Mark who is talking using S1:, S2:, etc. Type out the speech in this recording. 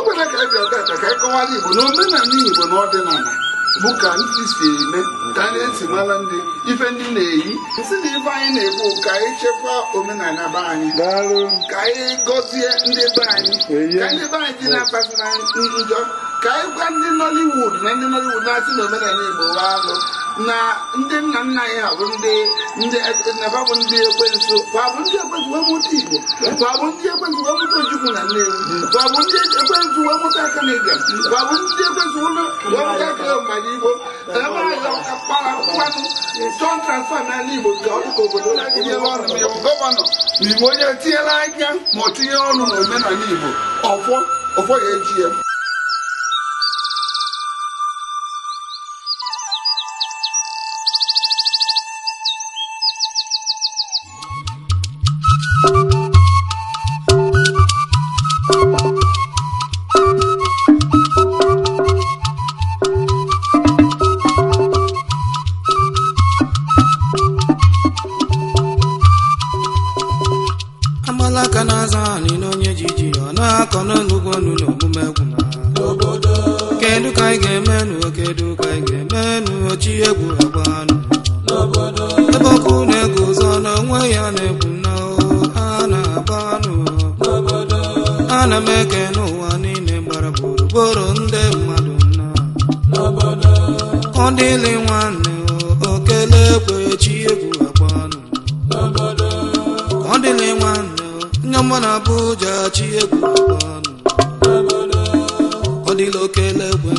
S1: Ọ gwara ka anyị bịa tata ka anyị kọwara Igbo na omenala Igbo na ọdịnala bụ ka ndị si eme, ka anyị esi mara ndị ife ndị na-eyi nsị na ife anyị na-ekwu, ka anyị chekwaa omenala be anyị,
S2: Daalụ.
S1: Ka anyị gọzie ndị be anyị,
S2: Eye.
S1: ka ndị be anyị ji na-akpasị na njọ, ka anyị gwa ndị Nollywood na ndị Nollywood na-asị na omenala Igbo wa alụ, na ndị nna nna anyị ha bụ ndị na fa bụ ndị ekwensu, kwa bụ ndị ekwensu wee mụta Igbo, kwa bụ ndị ekwensu wee mụta Ojukwu na Nnewi, kwa bụ ndị ekwensu wee mụta aka na ịbịa, kwa bụ ndị ekwensu wee mụta aka mmadụ Igbo ebe anyị kpara mmanụ chọọ transfer n'ala Igbo ka ọ dị ka obodo tinyere ọnụ. Ma ịbụ governor, ma ịbụ onye tinyere anya, ma ọ tinye ọnụ na omenala Igbo, ọfọ ọfọ ya eji ya.
S3: Amalaka na-aza anyị na onye jiji ọ na-akọ n'onugwu onu na omume egwu na kedu ka anyị ga-emenụ, kedu ka anyị ga-emenụ? Ochi egwu agbanụ ebe ọkụ na-eguzo n'onwe ya na-egwu na a na-agbanụ. Ana m eke n'ụwa niile gbara gburugburu ndị mmadụ nna ọ dịlị nwanne okele ekwe chi egwu agbanụ ọ dịlị nwanne onye ọma na Abuja chi egwu agbanụ ọ dịla okele ekwe.